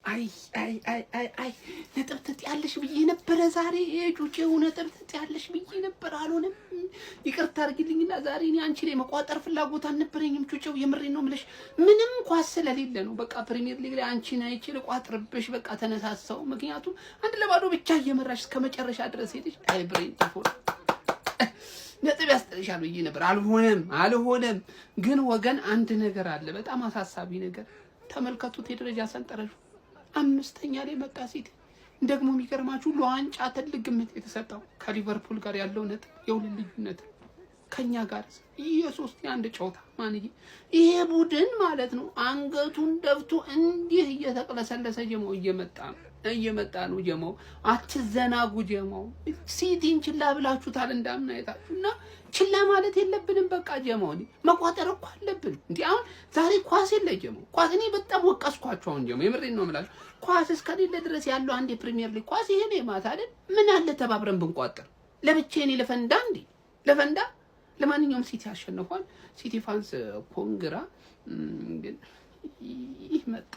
አይ አይ አይ አይ አይ፣ ነጥብ ትጥያለሽ ብዬ ነበረ ዛሬ። ጩጬው ነጥብ ትጥያለሽ ብዬ ነበር፣ አልሆነም። ይቅርታ አድርጊልኝና ዛሬ እኔ አንቺ ላይ መቋጠር ፍላጎት አልነበረኝም። ጩጬው የምሬን ነው የምልሽ፣ ምንም ኳስ ስለሌለ ነው። በቃ ፕሪሚየር ሊግ ላይ አንቺን አይቼ ልቋጥርብሽ በቃ ተነሳሳው። ምክንያቱም 1-0 ብቻ እየመራሽ እስከ መጨረሻ ድረስ ሄደሽ፣ አይ ብሬንትፎርድ ነጥብ ያስጥልሻል ብዬ ነበር። አልሆነም፣ አልሆነም። ግን ወገን አንድ ነገር አለ፣ በጣም አሳሳቢ ነገር። ተመልከቱት፣ የደረጃ ሰንጠረዡ አምስተኛ ላይ መጣ ሲቲ። ደግሞ የሚገርማችሁ ለዋንጫ ትልቅ ግምት የተሰጠው ከሊቨርፑል ጋር ያለው ነጥብ የሁለት ልዩነት፣ ከኛ ጋር የሶስት የአንድ ጨዋታ። ማንዬ ይሄ ቡድን ማለት ነው አንገቱን ደፍቶ እንዲህ እየተቅለሰለሰ ጀማው እየመጣ ነው፣ እየመጣ ነው። ጀማው አትዘናጉ። ጀማው ሲቲን ችላ ብላችሁታል እንዳምና አይታችሁ እና ችላ ማለት የለብንም። በቃ ጀማው መቋጠር እኮ አለብን። እንዲህ አሁን ዛሬ ኳስ የለ ጀማው፣ ኳስ እኔ በጣም ወቀስኳቸው። አሁን ጀማው የምሬን ነው የምላችሁ፣ ኳስ እስከሌለ ድረስ ያለው አንድ የፕሪሚየር ሊግ ኳስ ይሄ ነው የማታ አይደል? ምን አለ ተባብረን ብንቋጥር? ለብቻዬ እኔ ለፈንዳ እንዴ ለፈንዳ። ለማንኛውም ሲቲ አሸንፏል። ሲቲ fans congra። ግን ይህ መጣ።